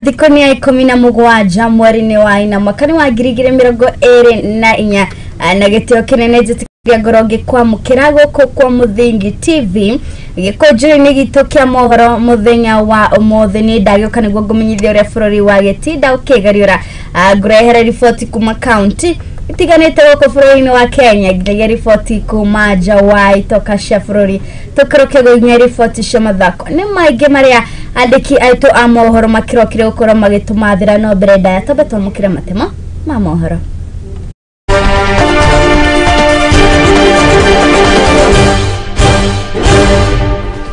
Thikũ nĩ ya 17 mweri-inĩ wa ina mwaka-inĩ wa 2024 na gĩtĩo kĩnene njĩtĩkagia ngoro ngĩkwamũkĩra gũkũ kwa Mũthingi TV gĩkũnjũ-inĩ gitũ kĩa mohoro mũthenya wa ũmũthĩ. Nĩ ndagĩũka nĩguo ngũmenyithia ũrĩa bũrũri wa gĩtinda ũkĩgariũra, ngũrehere riboti kuma kaunti itiganĩte gũkũ bũrũri-inĩ wa Kenya, nginyagia riboti kuma nja wa itoka cia bũrũri, tũkĩrũke gũinya riboti cia mathako. Nĩ maingĩ marĩa andĩki aitũ a mohoro makĩrokire gũkorwo magĩtũmathĩra, no mbere ndaya twambe twamũkĩre matemo ma mohoro.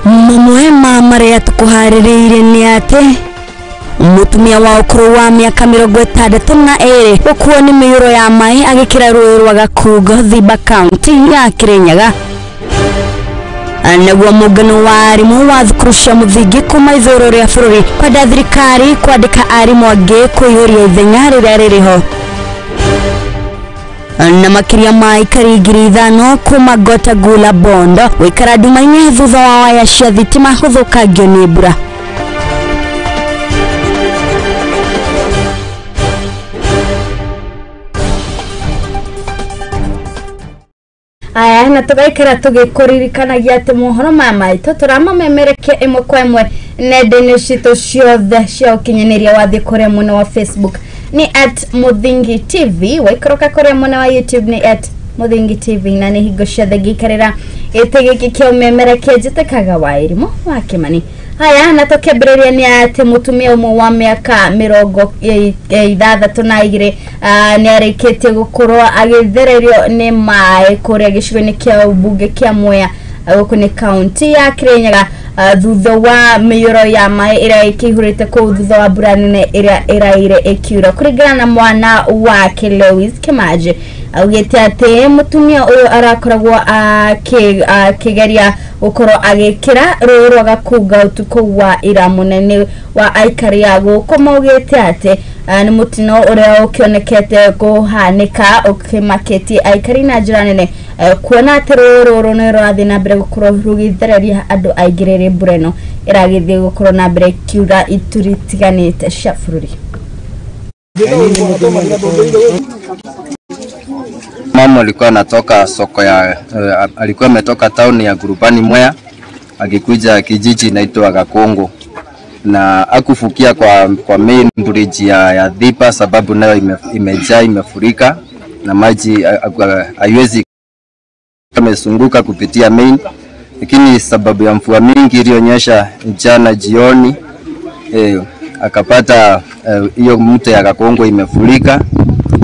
Mamwe ma marĩa tũkũharĩrĩirie nĩ atĩ mũtumia wa ũkũrũ wa mĩaka 62 gũkuo nĩ mĩiyũro ya maĩ agĩkĩra rũĩ rwa Gakungo, Thimba, kaunti ya Kirinyaga. Naguo mũngano wa arimũ wa thukuru cia mũthingi kuma ithũĩro rĩa bũrũri kwenda thirikari kwandĩka arimũ angĩ kũihũria ithenya rĩrĩa rĩrĩ ho. Na makĩria ma aikari 5,000 kuma Gotagula Bondo gũikara nduma-inĩ thutha wa waya cia thitima gũthũkangio nĩ mbura. Aya, na tũgaikara tũgĩkũririkanagia atĩ mohoro maya maitũ tũramamemerekia ĩmwe kwa ĩmwe nenda-inĩ citũ ciothe cia ũkinyanĩria. Wathiĩ kũrĩa mwena wa Facebook nĩ @MũthingiTV, waikũrũka kũrĩa mwena wa YouTube nĩ @MũthingiTV, na nĩ hingo ciothe ngĩikarĩra gĩtĩ gĩkĩ kĩa ũmemerekia njĩtĩkaga wa irimũ wa Kĩmani. Haya, na tũkĩambĩrĩria nĩ atĩ mũtumia ũmwe wa mĩaka 62 nĩ arĩkĩtie gũkorwo agĩthererio nĩ maĩ kũrĩa gĩcigo-inĩ kĩa mbunge kĩa Mwea, gũkũ nĩ kaunti ya Kirinyaga, thutha wa mĩiyũro ya maĩ ĩrĩa ĩkĩihũrĩte kũu thutha wa mbura nene ĩrĩa ĩraire ĩkiura. Kũringana na mwana wake Lewis Kĩmanjĩ, augĩte atĩ mũtumia ũyũ arakoragwo akĩgeria gũkorwo agĩkĩra rũĩ rwa Gakunga ũtukũ wa ira. Mũnene wa aikari a gũkũ maugĩte atĩ nĩ mũtino ũrĩa ũkĩonekete kũhanĩka ũkĩmakĩtie aikari na njĩra nene, kuona atĩ rũĩ rũrũ nĩ rũrathiĩ na mbere gũkorwo rũgĩthereria andũ aingĩ rĩrĩ mbura ĩno ĩragĩthiĩ gũkorwo na mbere ĩkiura ituri itiganĩte cia bũrũri. Mama alikuwa anatoka soko ya alikuwa ametoka town ya Gurubani Mwea akikuja kijiji inaitwa Gakongo, na akufukia kwa main bridge ya Thipa sababu nayo imejaa, imefurika na maji, haiwezi amesunguka kupitia main, lakini sababu ya mvua mingi iliyonyesha jana jioni akapata hiyo mto ya Gakongo imefurika,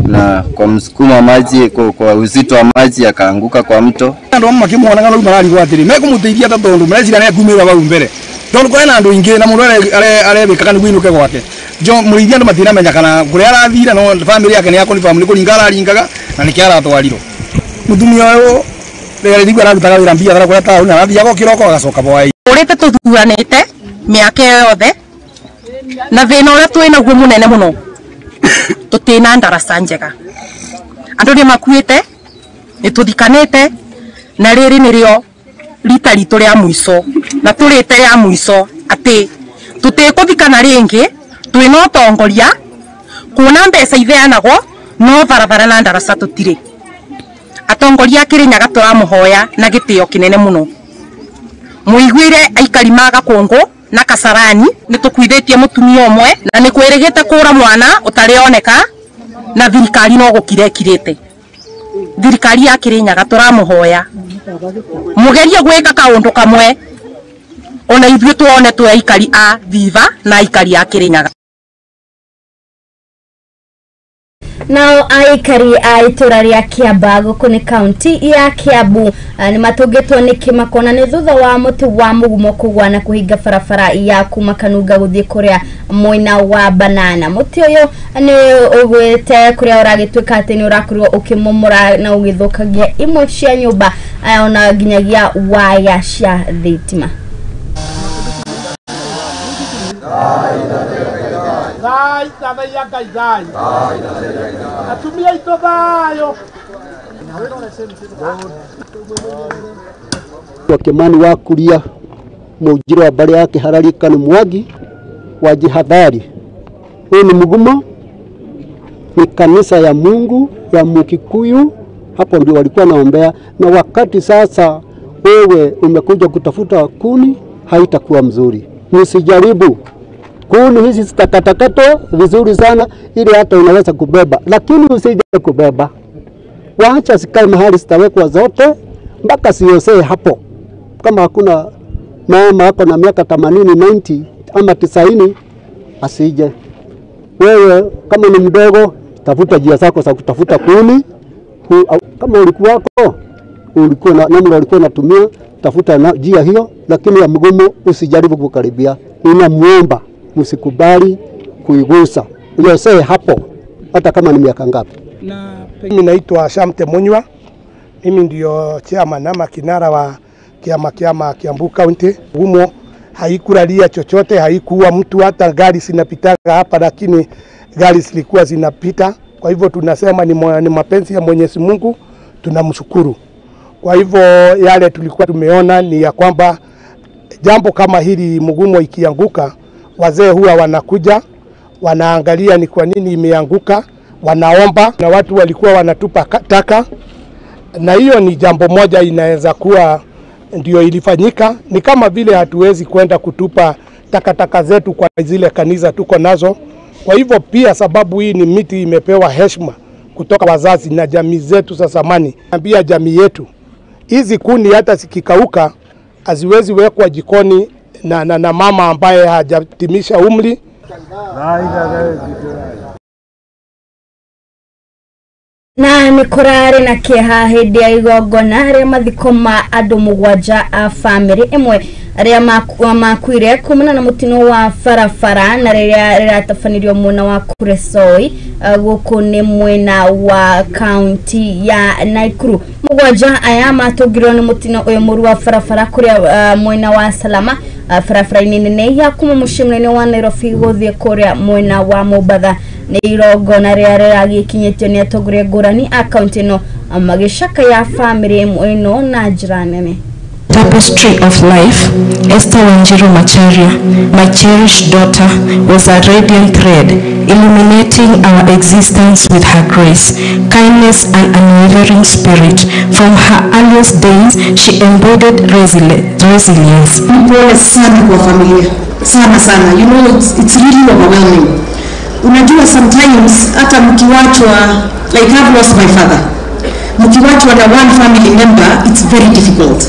na kwa msukumo wa maji, kwa uzito wa maji akaanguka kwa mto. Andu amwe makĩmuonaga rĩu mararigwo atĩrĩ mekũmũteithia ta tondũ mareciria nĩekumĩra hau mbere, tondũ kwĩna andũ aingĩ na mũndũ arebĩkaga nĩguo ainũke gwake. Jo mũrĩithia andũ matinamenya kana kũrĩa arathire, no bamĩrĩ yake nĩ ya confirm nĩ kũringa araringaga na nĩkĩo aratwarirwo. Mũtumia ũyũ rĩrĩa ararutaga wĩra biathara kũrĩa taũni, arathiaga o kĩroko agacoka hwaĩ. Ũrĩte tũthuranĩte mĩaka ĩyo yothe na thĩna ũrĩa twĩ naguo mũnene mũno, tũtina ndaraca njega, andũ nĩ makuĩte, nĩ tũthikanĩte, na rĩrĩ nĩrĩo rita ritũ rĩa mũico na tũrĩte rĩa mũico atĩ tũtĩkũthikana rĩngĩ. Twĩna ũtongoria kuona mbeca itheanagwo, no barabara na ndaraca tũtirĩ. Atongoria a Kĩrĩnyaga, tũramũhoya na gĩtĩo kĩnene mũno mũiguĩre aikari ma Gakũngũ na Kasarani. Nĩ tũkuithĩtie mũtumia ũmwe na nĩ kwĩrĩgĩte kũra mwana ũtarĩ oneka, na thirikari no gũkira ĩkirĩte. Thirikari ya Kĩrĩnyaga, tũramũhoya mũgerie gwĩka kaũndũ kamwe ona ithuĩ tuone twĩ aikari a Thiva na aikari a Kĩrĩnyaga. Nao aikari a itũra rĩa Kĩamba gũkũ nĩ kaunti ya Kiambu nĩ matũngĩtwo nĩ kĩmako na nĩ thutha wa mũtĩ wa mũgumo kũgwa na kũhinga barabara ya kuma Kanunga gũthiĩ kũrĩa mwena wa Banana. Mũtĩ ũyũ nĩ ũgwĩte kũrĩa ũragĩtuĩka atĩ nĩ ũrakorirwo ũkĩmomora na ũgĩthũkagia imwe cia nyũmba ona nginyagia waya cia thitima. Thai, thathaiya Ngai thai. Atumia aitũ thayũ. Wa Kimani wa Kuria, mũnjiro wa mbarĩ ya Kĩhararika nĩ Mwangi wa Jihadhari. Huu ni mgumo, ni kanisa ya Mungu ya Mukikuyu, hapo ndio walikuwa naombea. Na wakati sasa wewe umekuja kutafuta kuni, haitakuwa mzuri. Msijaribu. Kuni hizi zitakatakatwa vizuri sana ili hata unaweza kubeba, lakini usije kubeba. Waacha zikae mahali zitawekwa zote mpaka siosee hapo. Kama hakuna mama hapo na miaka 80, 90 ama 90 asije. Wewe kama ni mdogo tafuta njia zako za kutafuta kuni. Kama ulikuwako ulikuwa na namna ulikuwa unatumia, tafuta njia hiyo, lakini ya mgumu usijaribu kukaribia. Ninamuomba msikubali kuigusa. Yosee hapo hata kama ni miaka ngapi. Mimi naitwa Shamte Munywa. Mimi ndio chairman ama kinara wa kiama Kiambu County. Humo haikulalia chochote, haikuwa mtu, hata gari zinapitaga hapa, lakini gari zilikuwa zinapita. Kwa hivyo tunasema ni mapenzi ya Mwenyezi Mungu, tunamshukuru. Kwa hivyo yale tulikuwa tumeona ni ya kwamba jambo kama hili mgumo ikianguka, wazee huwa wanakuja, wanaangalia ni kwa nini imeanguka, wanaomba, na watu walikuwa wanatupa taka. Na hiyo ni jambo moja inaweza kuwa ndio ilifanyika. Ni kama vile hatuwezi kwenda kutupa takataka zetu kwa zile kanisa tuko nazo. Kwa hivyo pia sababu hii ni miti imepewa heshima kutoka wazazi na jamii zetu za zamani. Ambia jamii yetu, hizi kuni hata zikikauka haziwezi wekwa jikoni na mama ambaye hajatimisha umri. Na nĩ kũrarĩ na kĩeha hĩndĩ ya igongona rĩa mathiko ma andũ mũgwanja a bamĩrĩ ĩmwe arĩa makuire kumana na mũtino wa barabara na rĩrĩa rĩratabanirio mwena wa Kuresoi gũkũ nĩ mwena wa kaunti ya Nakuru. Mũgwanja aya matũngirwo nĩ mũtino ũyũ mũru wa barabara kũrĩa mwena wa Salama barabara-inĩ nene ya kuma mũciĩ mũnene wa Nairobi gũthiĩ kũrĩa mwena wa Mombatha. Nĩ igongona rĩrĩa rĩragĩkinyĩtio nĩ atongoria ngũrani a kaunti ĩno magĩcakaya bamĩrĩ ĩmwe ĩno na njĩra nene. Tapestry of life, Esther Wanjiru Macharia, my cherished daughter, was a radiant thread, illuminating our existence with her grace, kindness, and unwavering spirit. From her earliest days, she embodied resilience. Pole sana kwa familia, sana sana. You know, it's really overwhelming. Unajua sometimes, hata mkiwachwa, like I've lost my father, mkiwachwa na one family member, it's very difficult.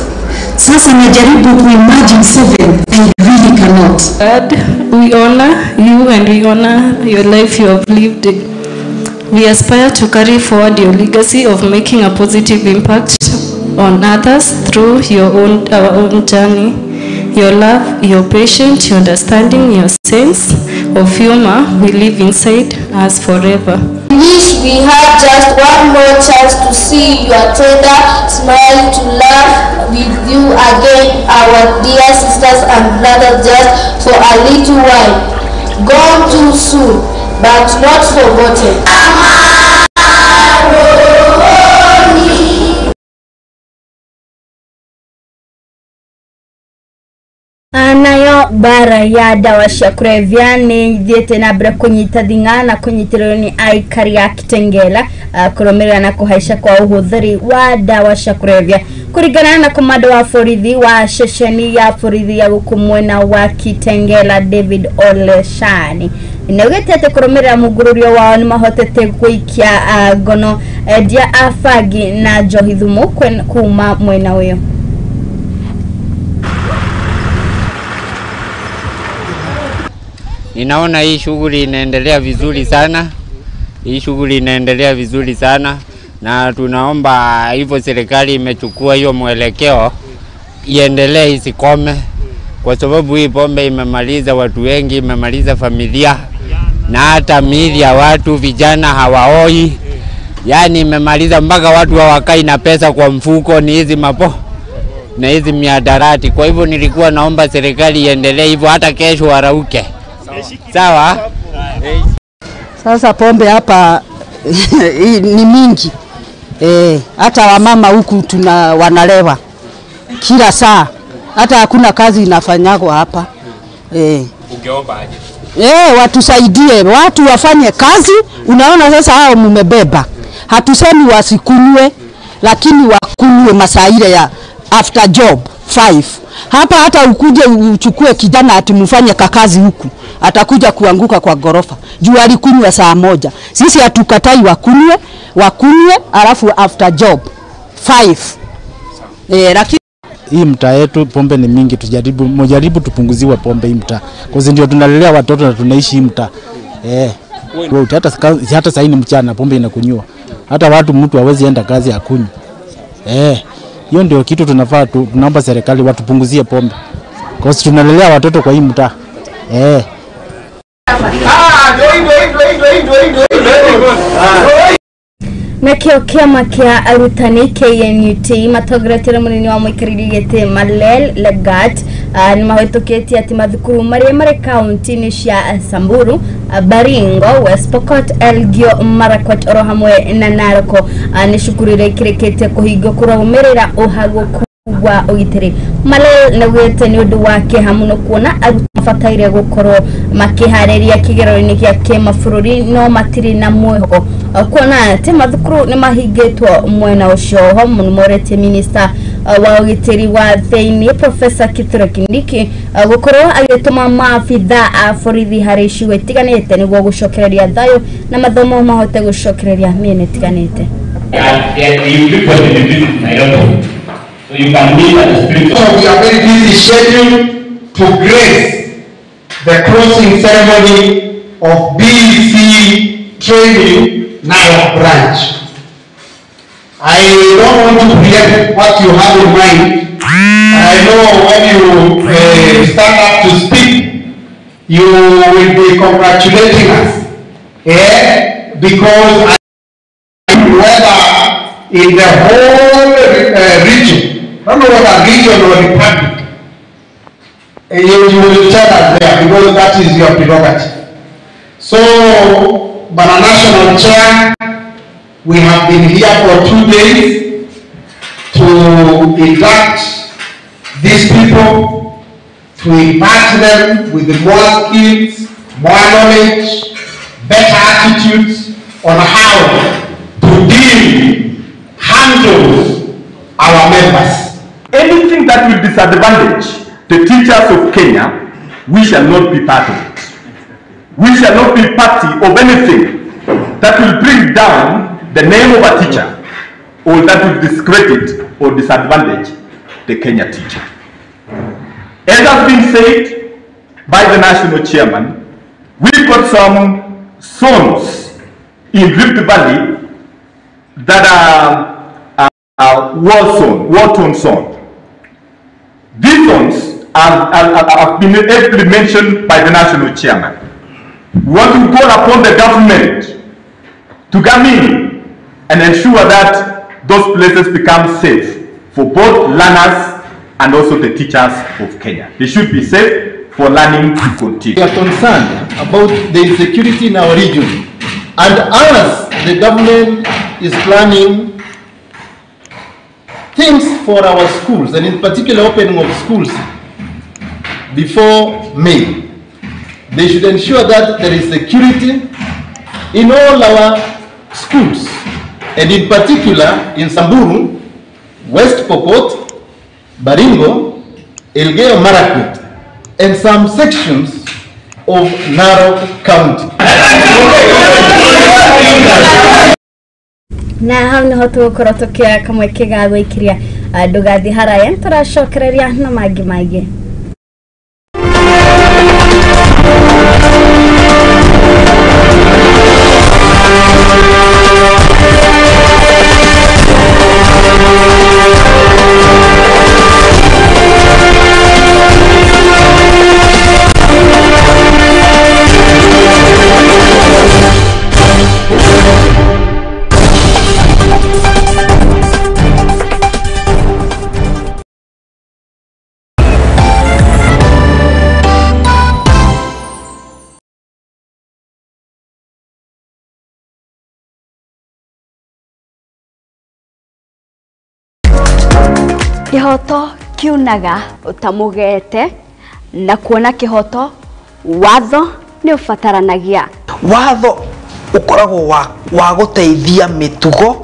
Sasa najaribu kuimagine 7, I really cannot. God, we honor you and we honor your life you have lived. We aspire to carry forward your legacy of making a positive impact on others through our own journey. Your love, your patience, your understanding, your sense of humor will live inside us forever. Wish we had just one more chance to see your tender smile, to laugh with you again, our dear sisters and brothers, just for a little while. Gone too soon, but not forgotten. Nayo bara ya dawa cia kulevya nĩ ithiĩte na mbere kũnyita thing'a na kũnyitĩrĩrwo nĩ aikari a Kitengela kũrũmĩrĩra na kũhaica kwa ũhũthĩri wa dawa cia kulevya. Kũringana na komanda wa borithi wa ceceni ya borithi ya gũkũ mwena wa Kitengela David Oleshani nĩaugĩte atĩ kũrũmĩrĩra mũngũrũrio wao nĩ mahotete gũikia ngono endia a bangi na njohi thumu kuma mwena ũyũ. Ninaona hii shughuli inaendelea vizuri sana. Hii shughuli inaendelea vizuri sana na tunaomba hivyo serikali imechukua hiyo mwelekeo iendelee isikome, kwa sababu hii pombe imemaliza watu wengi, imemaliza familia na hata miili ya watu, vijana hawaoi. Yaani imemaliza mpaka watu hawakai na pesa kwa mfuko, ni hizi mapo na hizi miadarati. Kwa hivyo nilikuwa naomba serikali iendelee hivyo hata kesho warauke. Sawa? Sasa pombe hapa ni mingi. Hata wamama huku tuna wanalewa kila saa. Hata hakuna kazi inafanyagwa hapa. Ungeomba aje? Watusaidie, watu wafanye kazi. Unaona sasa hao mumebeba. Hatusemi wasikunywe, lakini wakunywe masaa ile ya after job 5. Hapa hata ukuje uchukue kijana ati mfanye kakazi huku, atakuja kuanguka kwa gorofa. Juu alikunywa saa 1. Sisi hatukatai wakunywe alafu after job 5. Lakini hii mtaa yetu pombe ni mingi, tujaribu mjaribu tupunguziwe pombe hii mtaa. Kwa sababu ndio tunalelea watoto na tunaishi hii mtaa. Hata saa hii ni mchana pombe inakunywa. Hata watu mtu hawezi enda kazi akunywe. Hiyo ndio kitu tunafaa, tunaomba serikali watupunguzie pombe. Kwa sababu tunalelea watoto kwa hii mtaa. Nakio kiama kia arutani KNUT matongoretio nĩ mũnini wa mũikarĩri gĩtĩ Malel Lagat nĩ mahĩtũkĩtie atĩ mathukuru marĩa marĩ kaunti-inĩ cia Samburu, Baringo, West Pokot, Elgeyo Marakwet oro hamwe na Narok nĩ cukuru iria ikĩrĩkĩtie kũhingwo kũrũmĩrĩra ũhagũku wa ũgitĩri. Malel nĩaugĩte nĩ ũndũ wa kĩeha mũno kuona arutwo mabataire gũkorwo makĩharĩria kĩgeranio gĩa kĩmabũrũri no matirĩ na mwĩhoko kuona atĩ mathukuru nĩ mahingĩtwo mwena ũcio. Ho nĩmoretie minista wa ũgitĩri wa thĩinĩ Professor Kithure Kindiki gũkorwo agĩtũma maabitha a borithi harĩ icigo itiganĩte nĩguo gũcokereria thayũ na mathomo mahote gũcokereria mĩena ĩtiganĩte. So you can meet at the spirit. So we are very busy scheduled to grace the crossing ceremony of BEC training Narok branch. I don't want to preempt what you have in mind. I know when you stand up to speak, you will be congratulating us, because whether in the whole region, I don't know whether region or republic, you will tell us there, because that is your prerogative. So, Bana National Chair, we have been here for 2 days to induct these people, to impart them with more skills, more knowledge, better attitudes on how to deal, handle our members. Anything that will disadvantage the teachers of Kenya, we shall not be part of it. We shall not be party of anything that will bring down the name of a teacher or that will discredit or disadvantage the Kenya teacher. As has been said by the national chairman, we've got some zones in Rift Valley that are war-torn zone. These zones have been ably mentioned by the national chairman. We want to call upon the government to come in and ensure that those places become safe for both learners and also the teachers of Kenya. They should be safe for learning to continue. We are concerned about the insecurity in our region, and as the government is planning things for our schools, and in particular opening of schools before May, they should ensure that there is security in all our schools, and in particular in Samburu, West Pokot, Baringo, Elgeyo Marakwet, and some sections of Narok County. Na hau niho tũgũkorwo tũkĩoya kamweke ga gwĩkiria ndũgathiĩ haraya nĩtũracokereria na mangĩ maingĩ. Kĩhoto kiunaga ta mũgete na kuona kĩhoto watho nĩ ũbataranagia. Watho ũkoragwo wa gũteithia mĩtugo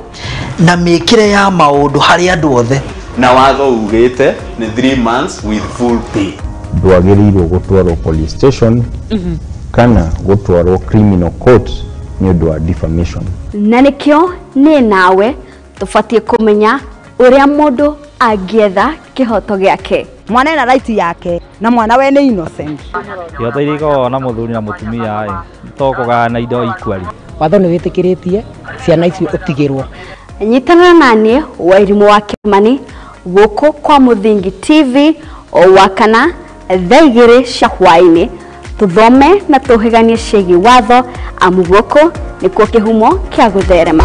na mĩkĩre ya maũndũ harĩ andũ othe. Na watho ugĩte nĩ 3 months with full pay. Ndwagĩrĩirwo gũtwarwo police station kana gũtwarwo criminal court nĩ ũndũ wa defamation. Na nĩkĩo niĩ nawe tũbatiĩ kũmenya ũrĩa mũndũ angĩetha kĩhoto gĩake. Mwana ena right yake na mwana we nĩ innocent. Ihoto iria ikoragwo na mũthuri na mũtumia to kũgayana indo equally. Watho nĩ wĩtĩkĩrĩtie ciana icio ũtigĩrwo. Nyitanĩra naniĩ Wairimũ wa Kĩmani gũkũ kwa Mũthingi TV o Wakana thaa 2 cia hwaĩ-inĩ, tũthome na tũhĩganie ciĩgiĩ watho, amu gũkũ nĩkuo kĩhumo kĩa gũtherema.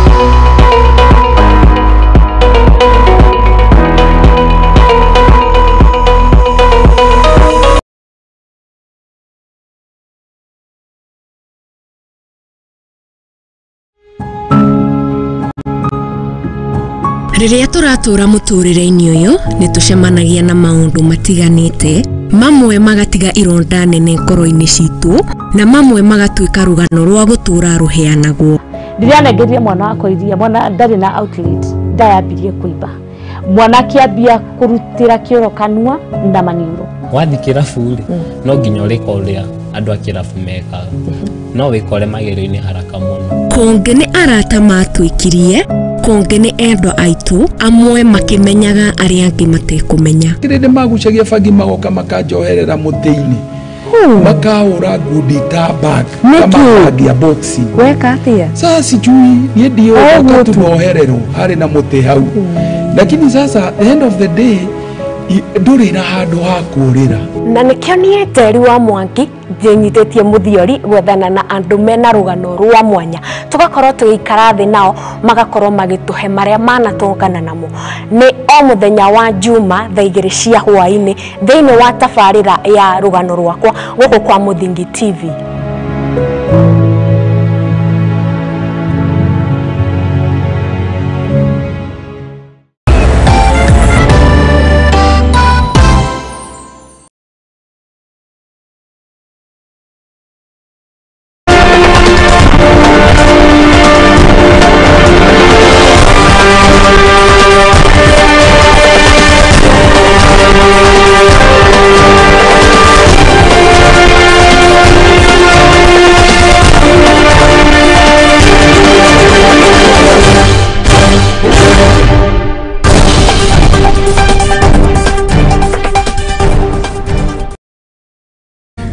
Rĩrĩa tũratũra mũtũrĩre-inĩ ũyũ nĩ tũcemanagia na maũndũ matiganĩte, mamwe magatiga ironda nene ngoro-inĩ citũ na mamwe magatuĩka rũgano rwa gũtũra rũheanagwo. Ndĩranengeria mwana wakwa iria, mwana ndarĩ na outlet, ndayambirie kũimba, mwana akĩambia kũrutĩra kĩoro kanua na maniũrũ. Wathiĩ kĩrabu rĩ, no nginya ũrĩka ũrĩa andũ a kĩrabu mekaga, no wĩkore magerio-inĩ haraka mũno. Kũngĩ nĩ arata matwĩkirie, kũngĩ nĩ endwa aitũ, amwe makĩmenyaga arĩa angĩ matekũmenya. Kĩrĩndĩ magucagia bangi magoka makanjoherera mũtĩ-inĩ, makahũra ngundi ta bag kama bag ya boxing. Weka atĩa? Sasa sijui niĩ ndiũĩ tunohererwo harĩ na mũtĩ hau, lakini sasa the end of the day ndũrĩ na handũ ha kũũrĩra. Na nĩkĩo niĩ Njeri wa Mwangi ndĩnyitĩtie mũthiori gwethana na andũ mena rũgano rwa mwanya, tũgakorwo tũgĩikara thĩ nao magakorwo magĩtũhe marĩa manatũngana namo. Nĩ o mũthenya wa Juma thaa 2 cia hwaĩ-inĩ thĩinĩ wa tabarĩra ya rũgano rwakwa gũkũ kwa Mũthingi TV.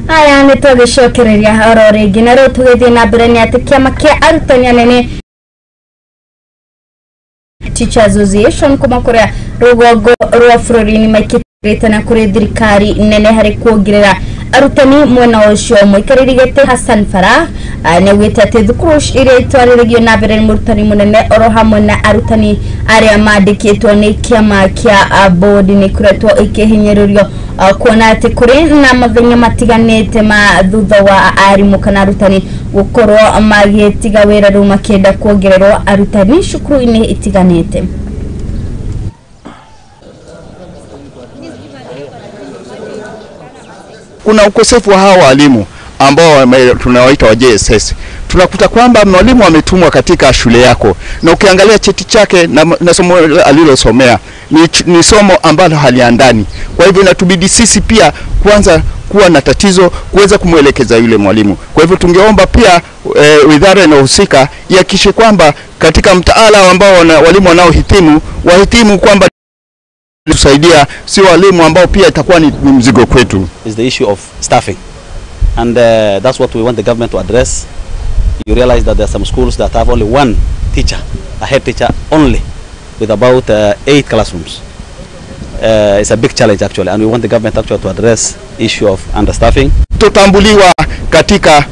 Aya nĩ tũgĩcokereria oro rĩngĩ na rĩu tũgĩthiĩ na mbere nĩ atĩ kĩama kĩa arutani anene Teachers Association kuma kũrĩa rũgongo rwa bũrũri nĩ maikĩrĩte na kũrĩ thirikari nene harĩ kuongerera arutani mwena ũcio. Mũikarĩri gĩtĩ Hassan Farah nĩ augĩte atĩ thukuru iria itwarĩrĩgio na mbere nĩ mũrutani mũnene oro hamwe na arutani arĩa mandĩkĩtwo nĩ kĩama kĩa bodi nĩ ikoretwo ikĩhinyĩrĩrio, kuona atĩ kũrĩ na mathenya matiganĩte ma thutha wa arimũ kana arutani gũkorwo magĩtiga wĩra rĩu makĩenda kuongererwo arutani cukuru-inĩ itiganĩte. Kuna ukosefu wa hawa walimu ambao tunawaita wa JSS. Tunakuta kwamba mwalimu ametumwa katika shule yako, na ukiangalia cheti chake na somo alilosomea ni somo ambalo haliandani. Kwa hivyo inatubidi sisi pia kwanza kuwa na tatizo kuweza kumuelekeza yule mwalimu. Kwa hivyo tungeomba pia idara inayohusika ihakikishe kwamba katika mtaala ambao walimu wanaohitimu wahitimu kwamba tusaidia, si walimu ambao pia itakuwa ni mzigo kwetu. Is the issue of staffing, and that's what we want the government to address. You realize that there are some schools that have only one teacher, a head teacher only, with about 8 classrooms. It's a big challenge actually, and we want the government actually to address issue of understaffing. Tutambuliwa katika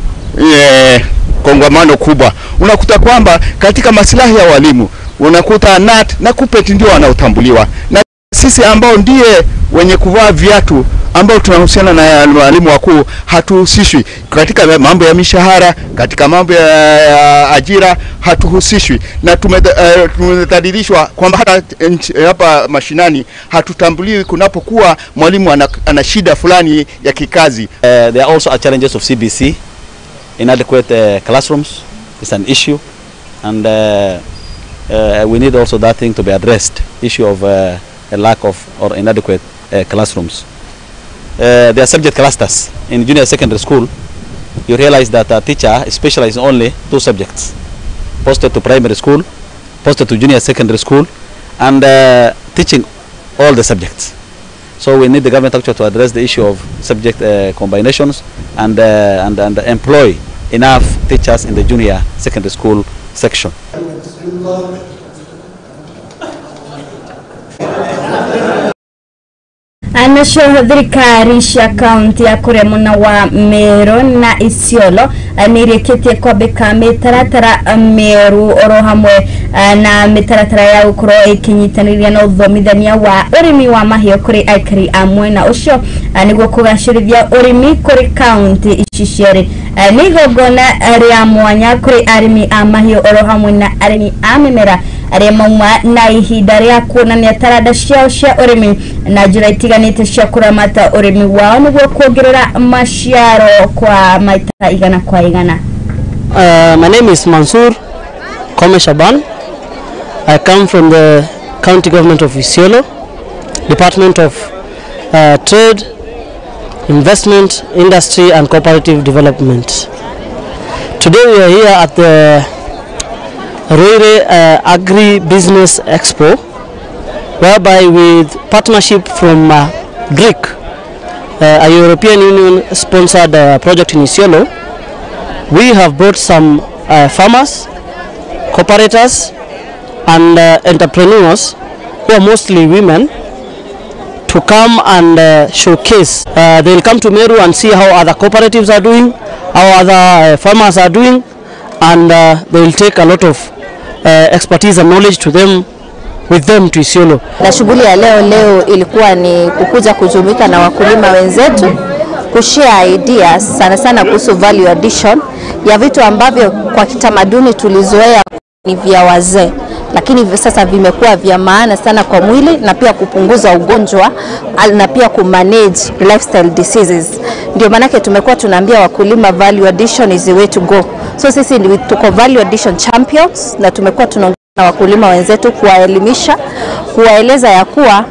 kongamano kubwa. Unakuta kwamba katika maslahi ya walimu unakuta NAT na KUPPET ndio wanaotambuliwa, na sisi ambao ndiye wenye kuvaa viatu ambao tunahusiana na walimu wakuu hatuhusishwi katika mambo ya mishahara, katika mambo ya ajira hatuhusishwi, na tumedhalilishwa kwamba hata hapa mashinani hatutambuliwi kunapokuwa mwalimu ana shida fulani ya kikazi. There are also challenges of CBC. Inadequate classrooms is an issue, and we need also that thing to be addressed, issue of a lack of or inadequate classrooms. There are subject clusters. In junior secondary school, you realize that a teacher specializes in only 2 subjects, posted to primary school, posted to junior secondary school, and teaching all the subjects. So we need the government actually to address the issue of subject combinations and employ enough teachers in the junior secondary school section. Nacio thirikari cia kaunti ya kuria mwena wa Meru na Isiolo nĩ irĩkĩtie kwambĩka mĩtaratara mĩerũ oro hamwe na mĩtaratara ya gũkorwo ĩkĩnyitanĩria na ũthomithania wa ũrĩmi wa mahiũ kũrĩ aikari a mwena ũcio nĩguo kũgacĩrithia ũrĩmi kũrĩ kaunti ici cierĩ. Nĩ igongona rĩa mwanya kũrĩ arĩmi a mahiũ oro hamwe na arĩmi a mĩmera arĩa mauma na ihinda rĩa kuonania taranda ciao cia ũrĩmi na njĩra itiganĩte cia kũramata ũrĩmi wao nĩguo kuongerera maciaro kwa maita 100 kwa 100. My name is Mansour Kome Shaban. I come from the county government of Isiolo, Department of Trade, Investment, Industry and Cooperative Development. Today we are here at the Ruire Agri Business Expo, whereby with partnership from GRIC, a European Union sponsored project in Isiolo, we have brought some farmers, cooperators and entrepreneurs who are mostly women to come and showcase. They'll come to Meru and see how other cooperatives are doing, how other farmers are doing, and they will take a lot of expertise and knowledge to them with them to Isiolo. Na shughuli ya leo ilikuwa ni kukuja kujumuika na wakulima wenzetu kushare ideas sana sana kuhusu value addition ya vitu ambavyo kwa kitamaduni tulizoea ni vya wazee, lakini hivi sasa vimekuwa vya maana sana kwa mwili na pia kupunguza ugonjwa na pia kumanage lifestyle diseases. Ndio maana tumekuwa tunaambia wakulima value addition is the way to go. So sisi tuko value addition champions na tumekuwa tunaongea na wakulima wenzetu kuwaelimisha, kuwaeleza ya kuwa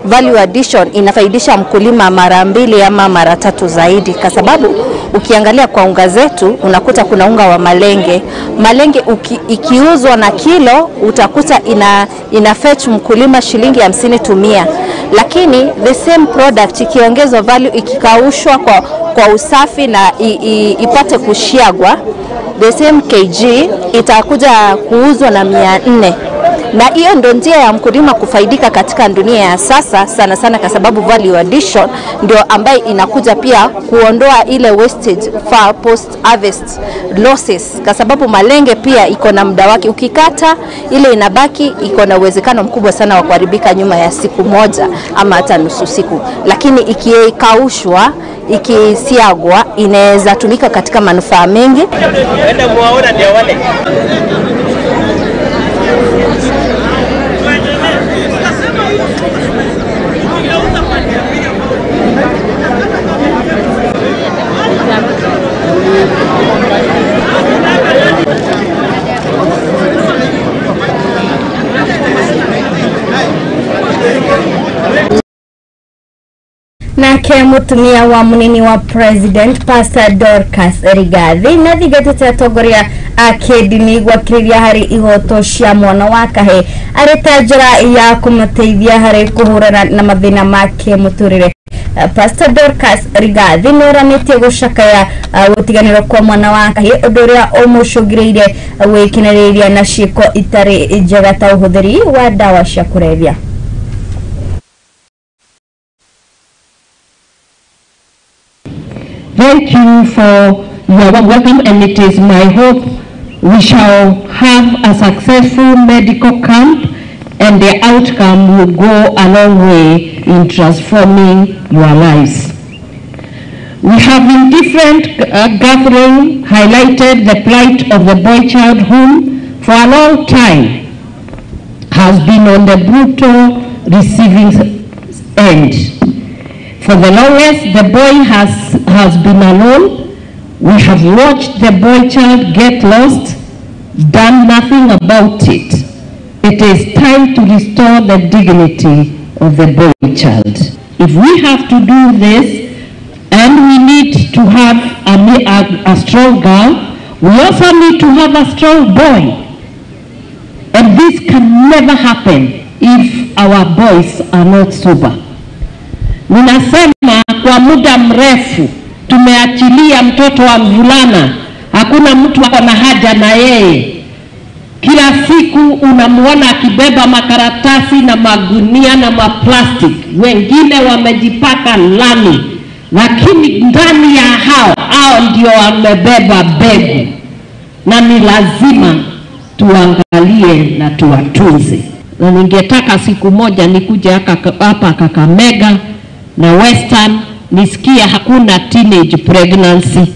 value addition inafaidisha mkulima mara 2 ama mara 3 zaidi, kwa sababu ukiangalia kwa unga zetu unakuta kuna unga wa malenge. Malenge ikiuzwa na kilo utakuta ina fetch mkulima shilingi 50 to 100, lakini the same product ikiongezwa value, ikikaushwa kwa usafi na ipate kushiagwa, the same kg itakuja kuuzwa na 400. Na hiyo ndio njia ya mkulima kufaidika katika dunia ya sasa, sana sana kwa sababu value addition ndio ambaye inakuja pia kuondoa ile wastage for post harvest losses, kwa sababu malenge pia iko na muda wake, ukikata ile inabaki iko na uwezekano mkubwa sana wa kuharibika nyuma ya siku moja ama hata nusu siku, lakini ikikaushwa, ikisiagwa inaweza tumika katika manufaa mengi. Nake mutumia wa munini wa President Pastor Dorcas Rigathi na thingatĩte atongoria a kĩndini gwakĩrĩria harĩ ihoto cia mwana wa kahĩĩ arĩ ta njĩra ya kũmateithia harĩ kũhũrana na mathĩna ma kĩmũtũrĩre. Pastor Dorcas Rigathi nĩoranĩtie gũcakaya gũtiganĩrwo kwa mwana wa kahĩĩ, ũndũ ũrĩa ũmũcũngĩrĩirie gwĩkenereria na ciĩko itarĩ njega ta ũhũthĩri wa ndawa cia kũrebia. Thank you for your welcome, and it is my hope we shall have a successful medical camp and the outcome will go a long way in transforming your lives. We have in different gatherings highlighted the plight of the boy child whom for a long time has been on the brutal receiving end. For the longest, the boy has been alone, We have watched the boy child get lost, done nothing about it. It is time to restore the dignity of the boy child. If we have to do this, and we need to have a strong girl, we also need to have a strong boy. And this can never happen if our boys are not sober. Ninasema kwa muda mrefu tumeachilia mtoto wa mvulana, hakuna mtu ako na haja na yeye. Kila siku unamuona akibeba makaratasi na magunia na maplastic, wengine wamejipaka lami, lakini ndani ya hao ndio wamebeba mbegu, na ni lazima tuangalie na tuwatunze. Na ningetaka siku moja nikuje hapa Kakamega na Western nisikie hakuna teenage pregnancy.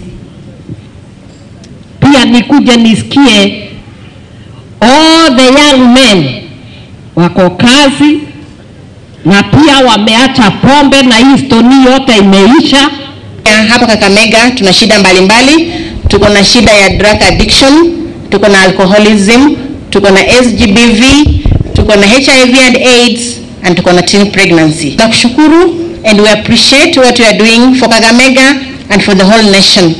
Pia nikuje nisikie all the young men wako kazi na pia wameacha pombe na hii stoni yote imeisha. Hapa Kakamega tuna shida mbalimbali. Tuko na shida ya drug addiction, tuko na alcoholism, tuko na SGBV, tuko na HIV and AIDS, and tuko na teen pregnancy. Tunakushukuru and we appreciate what you are doing for Kakamega and for the whole nation.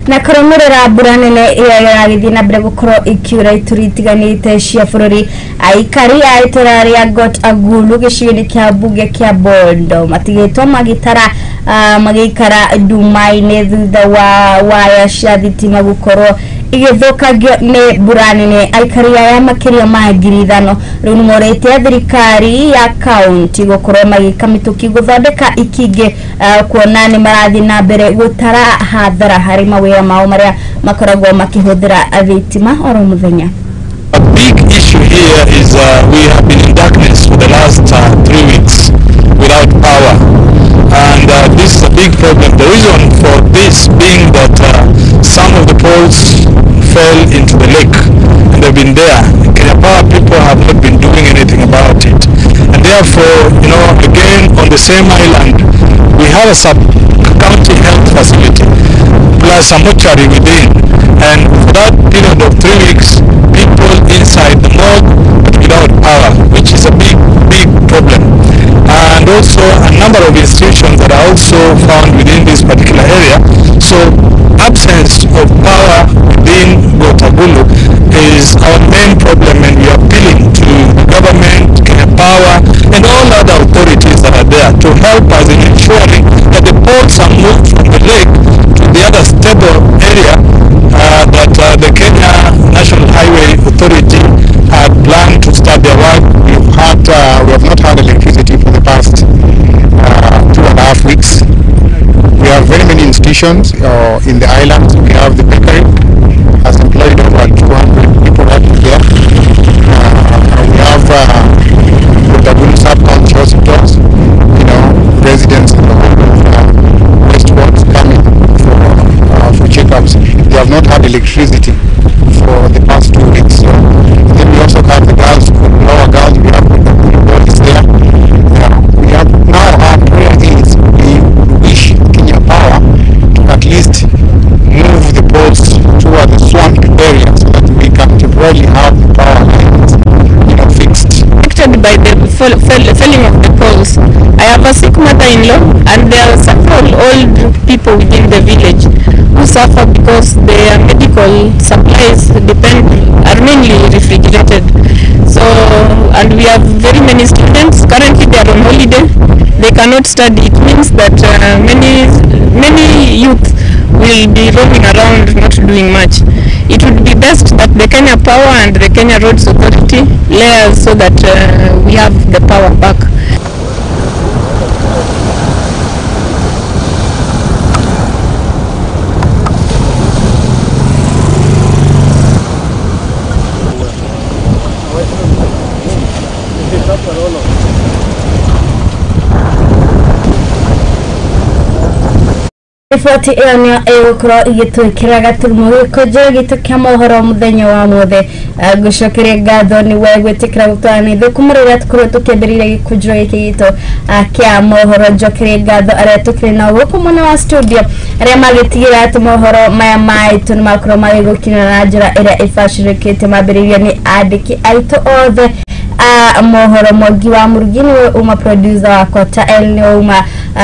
Na kũrũmĩrĩra mbura nene ĩrĩa ĩragĩthiĩ na mbere gũkorwo ĩkiura ituri itiganĩte cia bũrũri, aikari a itũra rĩa Got Agulu gĩcigo-inĩ kĩa mbunge kĩa Bondo matigĩtwo magĩtara magĩikara nduma-inĩ thutha wa waya cia thitima gũkorwo igĩthũkangio nĩ mbura nene. Aikari aya makĩria ma 5,000 rĩu nĩ morĩtie thirikari ya kaunti gũkorwo magĩka mĩtũkĩ gũthondeka ikingĩ kuona nĩ marathiĩ na mbere gũtara hathara harĩ mawĩra mao marĩa makoragwo makĩhũthĩra thitima oro mũthenya. A big issue here is we have been in darkness for the last 3 weeks without power, and this is a big problem. The reason for this being that some of the poles fell into the lake and they've been there. Kenya Power people have not been doing anything about it, and therefore, you know, again on the same island we have a sub-county health facility plus a mortuary within, and for that period of 3 weeks people inside the morgue but without power, which is a big problem. And also a number of institutions that are also found within this particular area. So absence of power within Gotagulu is our main problem, and we are appealing to the government, Kenya Power, and all other authorities that are there to help us in ensuring that the poles are moved from the lake to the other stable area that the Kenya National Highway Authority had planned to start their work. We have not had electricity for the past 2.5 weeks. We have very many institutions in the islands. We have the bakery, has employed over 200 people working there. We have Gotagulu sub-county hospitals, you know, residents in the whole of West Wards coming for checkups. They have not had electricity for the past 2 weeks. So then we also have the girls, lower girls, we have Gotagulu boys there. We have now our prayer is we wish Kenya Power to at least move the poles toward the swamp area so that we can temporarily have the power lines, you know, fixed. Affected by the felling of the poles. I have a sick mother-in-law, and there are several old people within the village who suffer because their medical supplies are mainly refrigerated. So, and we have very many students. Currently they are on holiday. They cannot study. It means that many youth will be roaming around not doing much. It would be best that the Kenya Power and the Kenya Roads Authority layers so that we have the power back. Riboti ĩyo nĩyo ĩgũkorwo ĩgĩtwĩkĩra gaturumo gĩkũnjĩro gitũ kĩa mohoro mũthenya wa mothe. Ngũcokeria ngatho nĩ we gwĩtĩkĩra gũtwarana ithuĩ kuma rĩrĩa tũkorwo tũkĩambĩrĩria gĩkũnjĩro gĩkĩ gitũ kĩa mohoro. Njokerie ngatho arĩa tũkĩrĩ nao gũkũ mwena wa studio, arĩa magĩtigĩra atĩ mohoro maya maitũ nĩ makorwo magĩgũkinyĩra na njĩra ĩrĩa ĩbacĩrĩkĩte, mambĩrĩirio nĩ andĩki aitũ othe a mohoro. Mwangi wa Murugi niwe uma producer wakwa, ta El niwe uma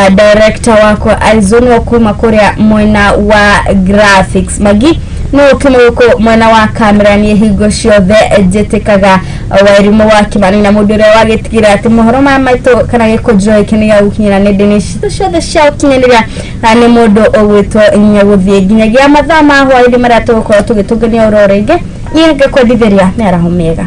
director wakwa, Aizon wa kuma kuria mwena wa graphics, Magi no ukima guku mwena wa kamera. Ni hingo ciothe njĩtĩkaga Wairimũ wa Kimani, na mũndũ ũrĩa wagĩtigĩra atĩ mohoro maya maitũ kana gĩkũnjĩro gĩkĩ nĩ gĩagũkinyĩra nenda-inĩ citũ ciothe cia ũkinyanĩria na nĩ mũndũ ũgwĩtwo Nyagũthiĩ. Nginyagia mathaa ma hwaĩ-inĩ marĩa tũgũkorwo tũgĩtũngania ũroro rĩngĩ, niĩ ngĩkwendithĩria mĩaraho mĩega.